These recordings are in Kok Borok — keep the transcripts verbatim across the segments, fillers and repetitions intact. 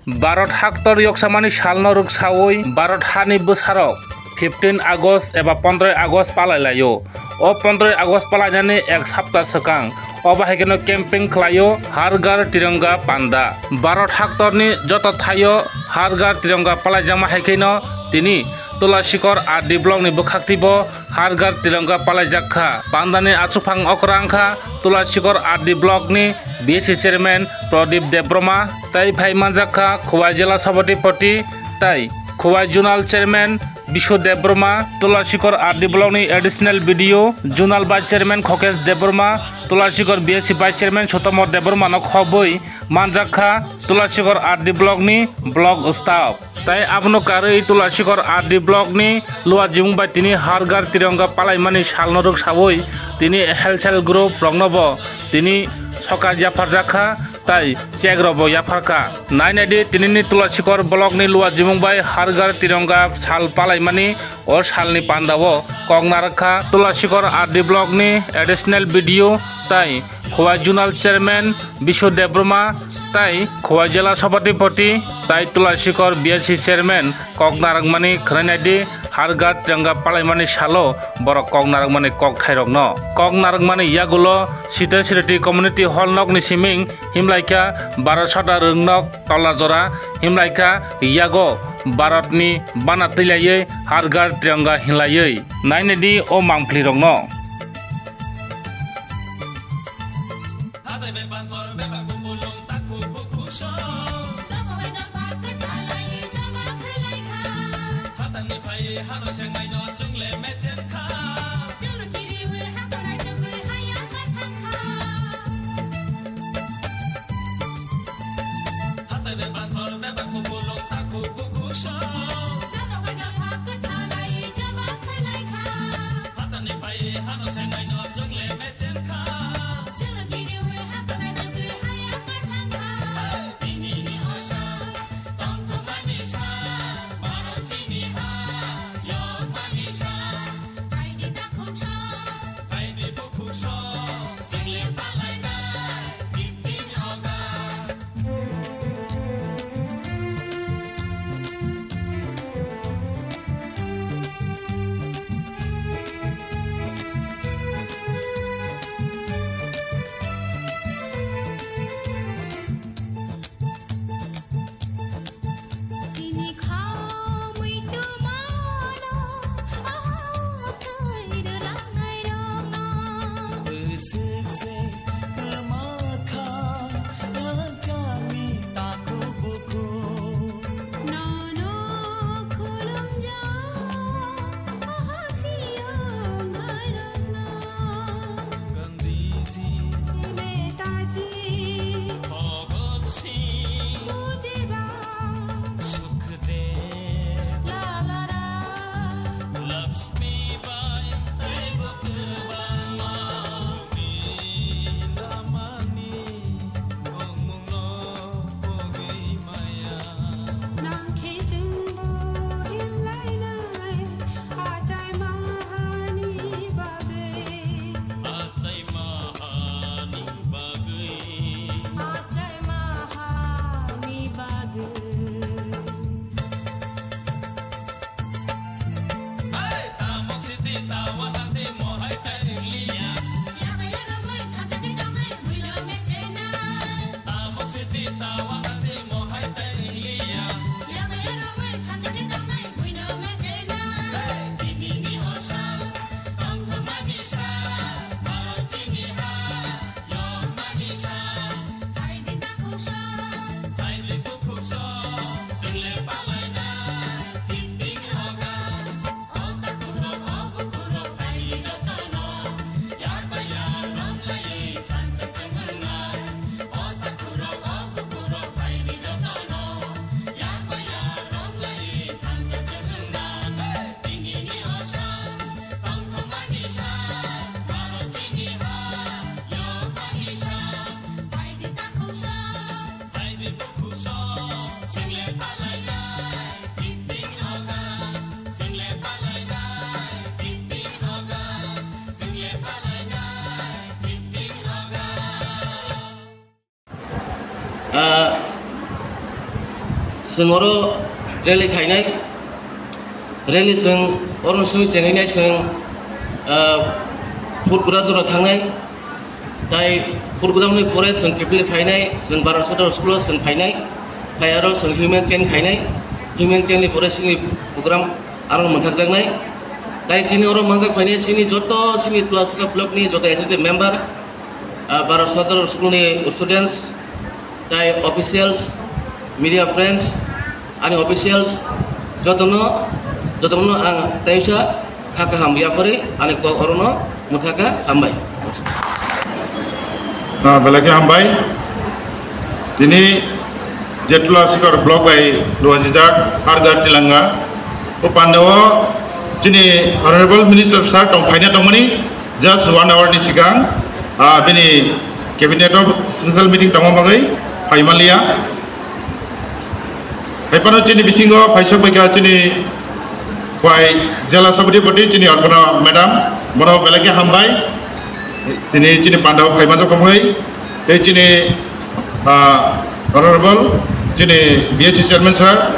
Bharat haktor yoksamani salno rwksawi Bharat hani bwsarok fifteen August eba pondroi August palai laio. O pondroi August palainani ek sapta swkang o bahai kheno camping khlaio Har Ghar Tiranga panda. Bharat haktorni joto thaio Har Ghar Tiranga palaijakma hai kheno tini Tulashikor R D blockni bwkhaktibo Har Ghar Tiranga palaijak kha. Pandani achukphang okra wngkha Tulashikor R D blockni B S C chairman Pradip Debbarma, tei phai manjak kha Khowai Jela Sabhapati tei Khowai Zonal Chairman Bishu Debbarma, Tulashikor R D blockni additional B D O, Zonal Vice Chairman Khokesh Debbarma, Tulashikor B S C Vice Chairman Sutomor Debbarmano khobwi manjak kha Tulashikor R D blockni block staff. Tai abono karwi Tulashikor R D blockni Luwa Jimung bai tini Har Ghar Tiranga palaimani salno rwksawi tini health group roknobo tini sokat yapharjak kha tai check rokbo yaphar kha. Nainadi tinini Tulashikor blockni Luwa Jimung bai Har Ghar Tiranga sal palaimani o salni pandao kok narwk kha Tulashikor R D blockni additional B D O tai Khowai Zonal Chairman Bishu Debbarma tai Khowai Jela Sabhapati tai Tulashikor B S C Chairman kok narwkmani khwnainadi Har Ghar Tiranga palaimani salo borok kok narwkmani kokthairokno. Kok narwkmani yagulo Sita Sriti Community Hall nokni siming himlaikha Baro Sata Rwngnok Tola Jora himlaikha yago Bharatni bana twilaiwi Har Ghar Tiranga hinlaiwi. Nainadi o mangphlirokno. Chwng oro rally khainai, rally chwng oro chwng chenginai chwng, ah, Phutgura dura thangnai, tai Phutgura ni pore chwng kiphilwi phainai, chwng Bharat Sadar School o chwng phainai, phai aro chwng human chain khainai, human chain ni pore chini program aro mwthakjaknai. Tai tini oro manjak phainai chini joto chini Tulasika block ni joto S S A member, ah, Bharat Sadar School ni students, tai officials, media friends, ani officials, jotono, jotono ang taisa kha kaham yapharwi ani kok orono mwthaka hambai. Ah, belai khe hambai. Tini Jetula Sikor block bai luajijak Har Ghar Tiranga. O pandao chini Honorable Minister sir tong phaina tongmani just one hour ni sikang, ah, bini cabinet o special meeting tongma bagwi phaimanliya. Hai phano chini bisingo phaisok bai kha chini khwai jela sabhapati chini Arpana madam, bono belai khe hambai. Tini chini pandao phai manjak tongwi, tei chini, ah, honorable chini B S C chairman sir,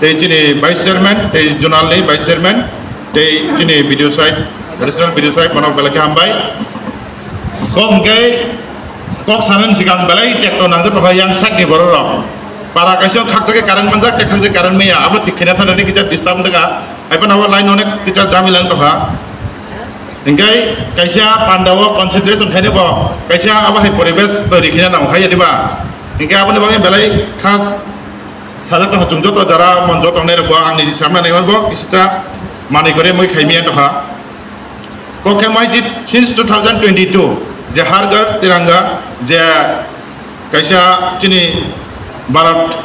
tei chini vice chairman, tei zonal ni vice chairman, tei chini B D O sahib, additional B D O sahib, bono belai khe hambai. Kok hwnkhe kok sanani sikang belai tekto nangjak tongkha yang side ni borok rok. Para kaisa khakchake current manjak, tei khakchake current maya, abo thik khaina thangna kisa disturb wngkha. Hai phano abo line onek kisa jamila wngkha. Hingke kaisa panda o concentration khaina bo kaisa abo hai poribesh toiri khaina nango hai diba? Hingke aboni bagwi belai khas sajak tongkha chwng joto jara monjo tongnai rok bo ang niji samna naiman bo kisita manwi kore moi khaimia tongkha. Kokhe maijit since two thousand twenty-two je Har Ghar Tiranga je kaisa chini Bharat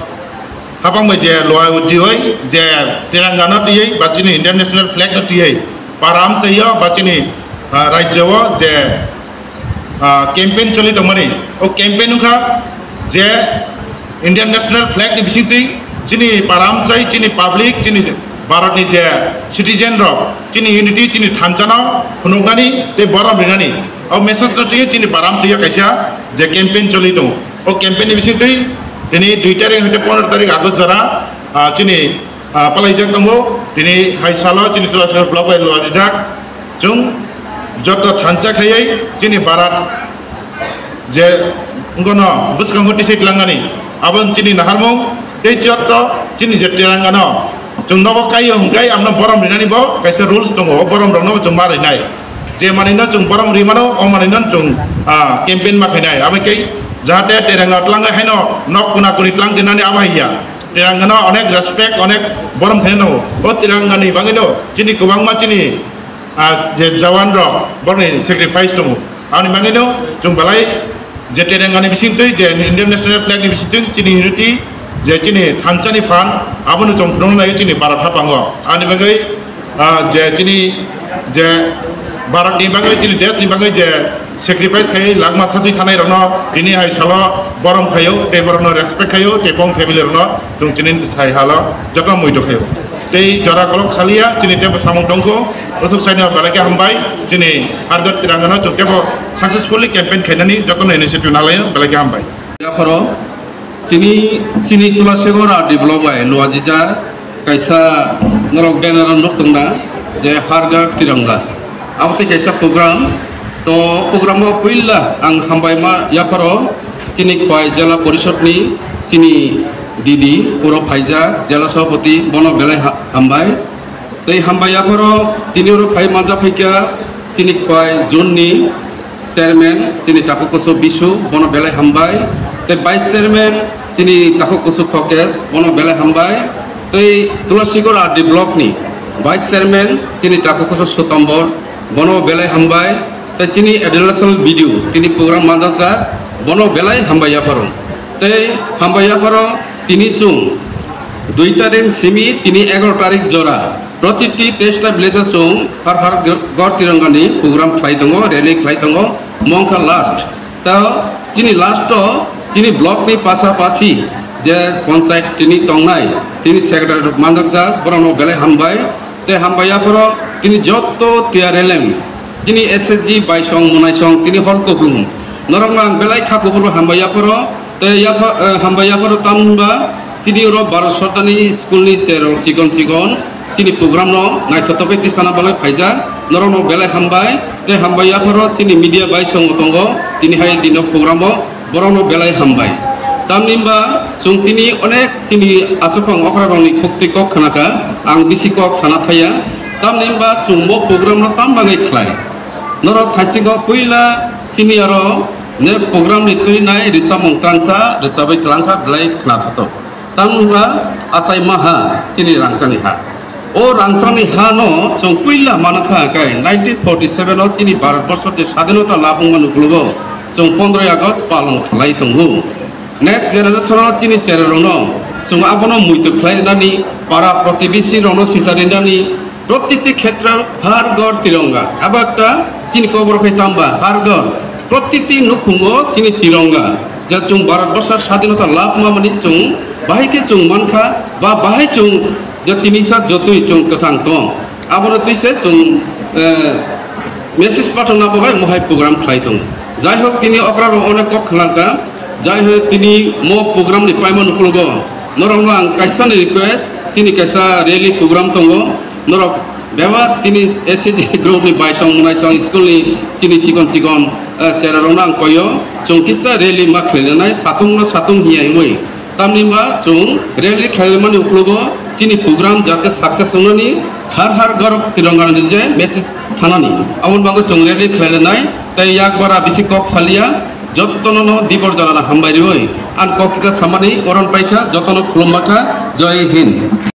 hapang bai je lua ujioi je Tiranga no tiyoi ba chini Indian National Flag no tiyoi param chaiyo ba chini, ah, rajyo o je, ah, campaign choli tongmani. O campaign wngkha je Indian National Flag ni bisingtwi chini param chai, chini public, chini Bharat ni je citizen rok, chini unity, chini thansa no phunuknani tei borom rinani. O message no twi chini param chaiyo kaisa je campaign choli tongo. O campaign ni bisingtwi tini dui tarik hwnkhe pondro tarik August jora, ah, chini, ah, palaijak tongo. Tini hai salo chini Tulasika block bai luajijak. Chwng joto thansa khaiwi chini Bharat je wngkha no bwskango tisai tlangnani, abo chini naharmung tei joto chini je Tiranga no chwng nogo kaio hwnkhe amno borom rinani bo kaisa rules tongo, o borom rokno chwng ma rinai. Je manwino chwng borom ri mano, o manwino chwng, ah, campaign ma khainai. Abo khe jahate Tiranga tlangnai haino nok kuna kuni tlang dinani abo hai ya. Tiranga no onek respect, onek borom khainai nango. O Tiranga ni bagwino chini kwbangma chini, ah, je jawan rok borokni sacrifice tongo. Aboni bagwino chwng belai je Tiranga ni bisingtwi, je Indian National Flag ni bisingtwi chini unity, je chini thansa ni phan, abono chwng phunukna nai chini Bharat haphango. Ani bagwi, ah, je chini, je Bharat ni bagwi, chini desh ni bagwi je sacrifice khai lakma saswi thanai rokno tini hai salo borom khaio, tei borokno respect khaio, tei bong family rokno chwng chini thai halo joto muido khaio. Tei jora kolok salia chini tebo samung tongkho, bwswk saino belai khe hambai, chini Har Ghar Tiranga no chwng tebo successfully campaign khainani jotono initiative nalaio, belai khe hambai. Yapharo tini chini Tulasika R D block bai luajijak kaisa norok banner o nuk tongna je Har Ghar Tiranga. Abo tei kaisa program, to program o puila ang hambai ma yapharo chini khwai jela porishod ni chini didi puro phaijak jela sabhapati bono belai ha-, hambai. Tei hambai yapharo tini oro phai manja phaikha chini khwai June ni chairman chini Taku Kusu Bisu bono belai hambai. Tei vice chairman chini Taku Kusu Khokesh bono belai hambai. Tei Tulasika R D block ni vice chairman chini Taku Kusu Sutombor bono belai hambai. Tei chini additional B D O tini program manjakjak bono belai hambai yapharo. Tei hambai yapharo tini chwng dui tarik simi tini egaroh tarik jora protiti teista village o chwng Har Har Ghar Tiranga ni program khlai tongo, rally khlai tongo, mongkha last. Ta chini last o chini block ni pasapasi je panchayat tini tongnai, tini secretary manjakjak, borokno belai hambai. Tei hambai yapharo tini joto T R L M, tini S H G baisong munaisong tini hol kuplung. Norokno ang belai kha kubur hambai yapharo, tei yapha-, eh, hambai yapharo tamhinba Chini oro Bharat Sorkarni school ni cherok chikon chikon chini program no naithotok khe tisana bagwi phaijak. Norok no belai hambai tei hambai yapharo chini media bai songo tongo tini hai dino program o borok no belai hambai. Tamni hwnba chwng tini onek chini achuphang okra rok ni khukti kok khna kha, ang bisi kok sana thaya. Tamni hwnba chwng bo program no tam bagwi khlai. Norok thaisiko puila chini aro ne program ni twi nai rwchapmung twrangsa rwchabwi twlang kha belai khna thotok. Tamni hwnba achai ma ha chini rangchakni ha. O rangchakni ha no chwng puila mana kha khe nineteen forty seven o chini Bharat Borsho je sadinota lab wngma nuklugo chwng pondroi August palon khlai tongo. Next generation o chini cherairokno chwng abono muitu khlai rinani, para protibesi rokno sisa rinani, protiti khetra har ghor tironga. Abo ekta chini kobor khai tamba har ghor, protiti nukhungo chini tironga. Je chwng Bharat Borsha sadinota lab wngmani chwng bahai khe chwng mankha ba bahai chwng je tini sa jotoi chwng kwthang tong. Abono twi se chwng, eh, message pathana bo bai mohai program khlai tongo. Jai hok tini okra rok onek kok khna kha. Jai hok tini mo program ni paima nuklugo. Norok no ang kaisa ni request, chini kaisa rally program tongo. Norok bebak tini S C G group ni bai song munai song school ni chini chikon chikon, eh, chera rok no ang koyo. Chwng kisa rally ma khlai nai satung no satung hiya imoi. Tamni hwnba chwng rally khlaimani uklogo chini program jate success wngnani har har ghar tiranga ni je message thanani. Aboni bagwi chwng rally khlai nai tei yak bara bisi kok salia jottono no dibor jora hambai riwi ang kok kisa samani oron paikha jottono khulumma kha. Jai Hind.